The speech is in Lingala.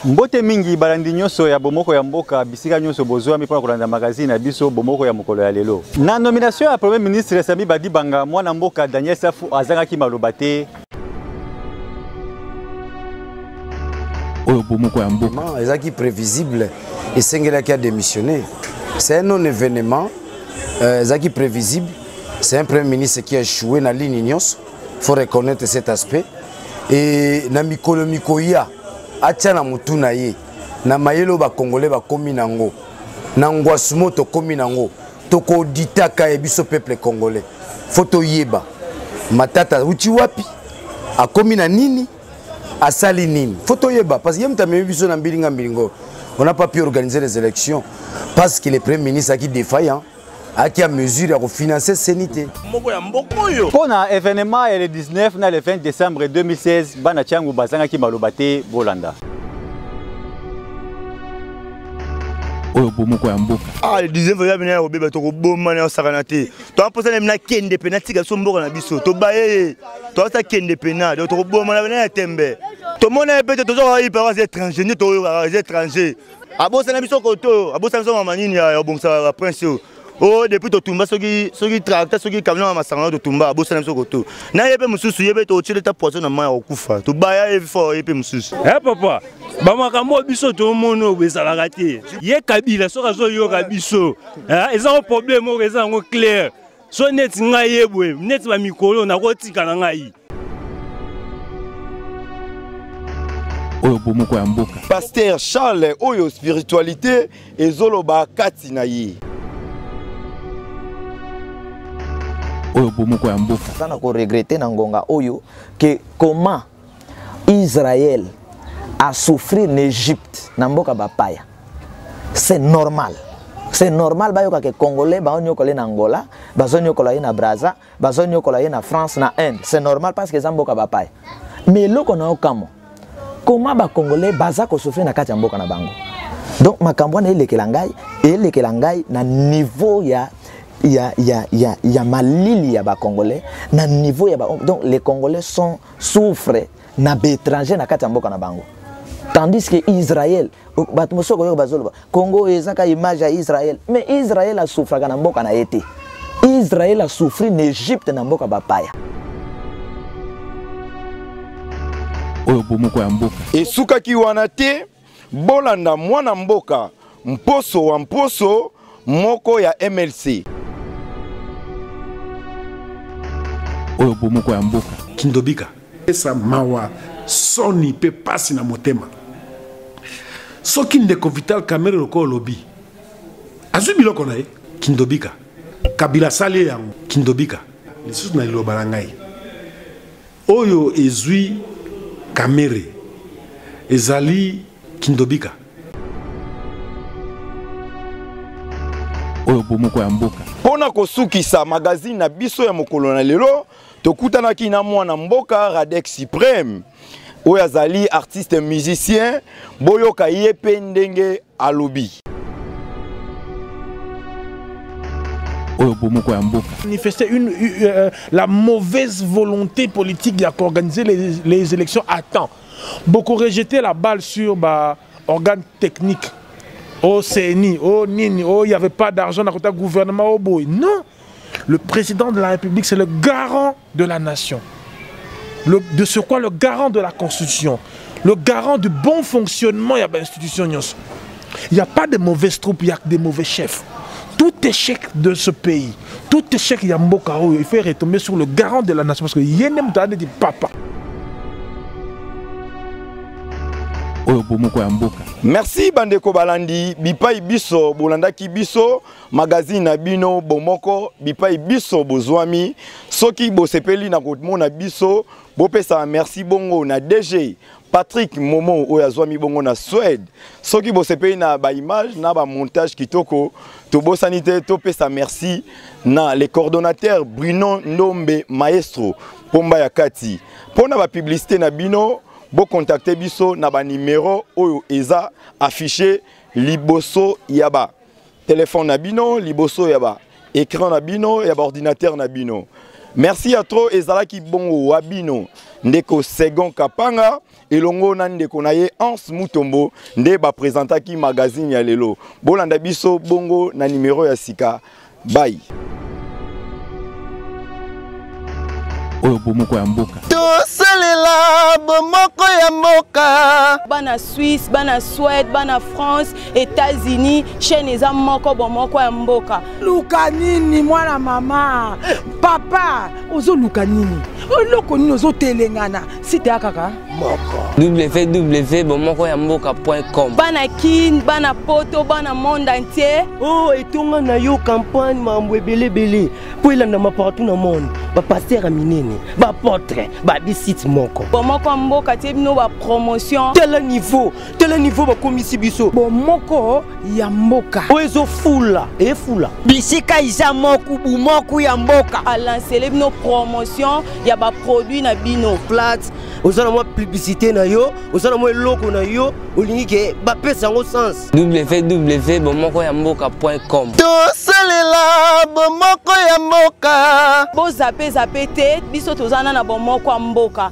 Mbote mingi balandi nyonso ya Bomoko ya Mboka bisika nyonso bozwami mpo na kolanda magazine na biso Bomoko ya mokolo ya lelo. Na nomination ya Premier ministre Samy Badibanga, mwana mboka Daniel Safu azangaki maloba te. Oyo Bomoko ya Mboka. Ezalaki prévisible, esengelaki a démissionner. C'est un non-événement, ezalaki prévisible. C'est un Premier ministre qui a échoué na ligne nyonso. Faut reconnaître cet aspect. Et na mikolo mikoya atia na mutu na ye na mayele oyo bakongole bakomi nango na ngwasumo tokomi nango tokoditaka ye biso peuple congolais faut toyeba Matata auti wapi, akomi na nini, asali nini, faut toyeba parce que ye moto amemi biso na mbilinga mbilingo. On n'a pas pu organiser les élections parce que le premier ministre aki défaillant, aki ya mesure ya kofinancer CENI te. Moko ya mboka oyo. Mpo na événement ya le 19 na le 20 décembre 2016, bana Tshangu bazangaki maloba te, bolanda. Oyo Bomoko ya Mboka. Ah, le 19 ya bina ya kobeba, tokoboma na osakana te. Toaposa na bina kende pe na tika biso mboka na biso. Tobaye ye. Toasa kende pe na, donc tokoboma na bina ya tembe. Tomona ye pe te, tozoka ye par étranger, nde toyoka ye étranger. Abosana biso koto, abosana biso mama nini ya obongisa ba prince oyo. Oh, depuis totumba soki soki tracteur soki camion ya masanga totumba, abosana biso koto. Na ye pe mosusu, ye pe totiele ta poison na mai ya kokufa. Tobaya ye fort, ye pe mosusu. Eh papa, ba makambo biso tomona oyo ezalaka te. Ye Kabila soki azoyoka biso, eh, eza ngo problème oyo eza yango clair. So neti ngai ye boye, neti ba mikolo nakotika na ngai. Oyo Bomoko ya Mboka. Pasteur Charles oyo spiritualité ezoloba kati na ye. Oyo Bomoko ya Mboka. Aza na ko regretter na ngonga oyo que comment Israël a souffrir en Égypte na mboka bapaya. C'est normal. C'est normal bayoka que Congolais ba nyokola na Angola, bazo nyokola ye na Brazza, bazo nyokola ye na France, na Inde. C'est normal parce que eza mboka bapaya. Mais eloko na okamo, comment ba Congolais baza ko souffrir na kati ya mboka na bango? Donc makambo wana elekela ngai, elekela ngai na niveau ya ya ya ya ya malili ya ba Congolais, na niveau ya ba, donc les Congolais sont souffrent na ba étrangers na kati ya mboka na bango. Tandis que Israël, bato mosusu okoyoka bazoloba Congo eza ka image ya Israël, mais Israël a souffraka na mboka na ye te. Israël a souffri na Égypte na mboka bapaya. Oyo Bomoko ya Mboka. Esukaki wana te, bolanda mwana mboka Mposo wa Mposo moko ya MLC. Oyo Bomoko ya Mboka. Kindobika. Esa mawa, soni pe pasi na motema. Soki ndeko Vital Kamerhe lokola olobi, azwi biloko na ye, Kindobika. Kabila asali ye yango, Kindobika. Lisusu na liloba na ngai, oyo ezwi Kamerhe ezali Kindobika. Oyo Bomoko ya Mboka. Pona kosukisa magazine na biso ya mokolo na lelo, tokutanaki na mwana mboka Radek Supreme oyo azali artiste musicien. Boyoka ye pe ndenge alobi. Oyo Bomoko ya Mboka. Manifester la mauvaise volonté politique d'organiser les élections à temps. Beaucoup rejeter la balle sur ba organe technique. Oh CNI, oh Nini, oh il n'y avait pas d'argent dans le gouvernement, oh boy. Non. Le président de la République, c'est le garant de la nation. De ce quoi le garant de la Constitution, le garant du bon fonctionnement de l'institution. Il n'y a pas de mauvaises troupes, il n'y a que des mauvais chefs. Tout échec de ce pays, tout échec il y a mboka oyo, il faut retomber sur le garant de la nation parce que yene mutu ane dit papa. Oyo Bomoko ya Mboka. Merci bandeko balandi bipai biso bolandaki biso magazine na bino Bomoko bipai biso bozwami. Soki bosepeli na komona biso bopesa merci bongo na DG Patrick Momo oyo azwami bongo na Suède. Soki bosepeli na ba image na ba montage kitoko tobosani te topesa merci na le coordonnateur Bruno Ndombe Maestro Pomba ya Kati. Pona ba publicité na bino bo contacter biso na ba numéro oyo eza affiché liboso ya ba téléphone na bino, liboso ya ba écran na bino, ya ba ordinateur na bino. Merci à trop ezalaki bongo wa bino. Ndeko Second Kapanga elongo na ndeko na ye Hans Mutombo nde bapresentaki magazine ya lelo. Bolanda biso bongo na numero ya sika. Bye. Oyo bomoko ya mboka. Tosalela bomoko ya mboka. Bana Suisse, bana Suède, bana France, États-Unis, chaîne eza moko bomoko ya mboka. Luka nini mwana mama? Papa, ozoluka nini? Eloko nini ozotelengana? Site ya kaka moko. www bomoko ya mboka.com. Bana Kin, bana Poto, bana monde entier. Oh, etonga na yo campagne mambo ebele ebele mpo elandama partout na monde, bapaster ya minene, baapôtre, babisite moko. Bomoko ya mboka tie bino ba promotion. Tala niveau, tala niveau bakomisi biso. Bomoko ya mboka. Oyo ezofula, efula. Bisika iza moku bumoku ya mboka. Alancele bino promotion ya ba produit na bino. Plat, oza na mwa publicité na yo, oza na mwa eloko na yo, olingi ke bapesa yango sens. www bomoko ya mboka.com. Tosalela bomoko ya mboka. Bozape zape te, biso toza na bomoko ya mboka.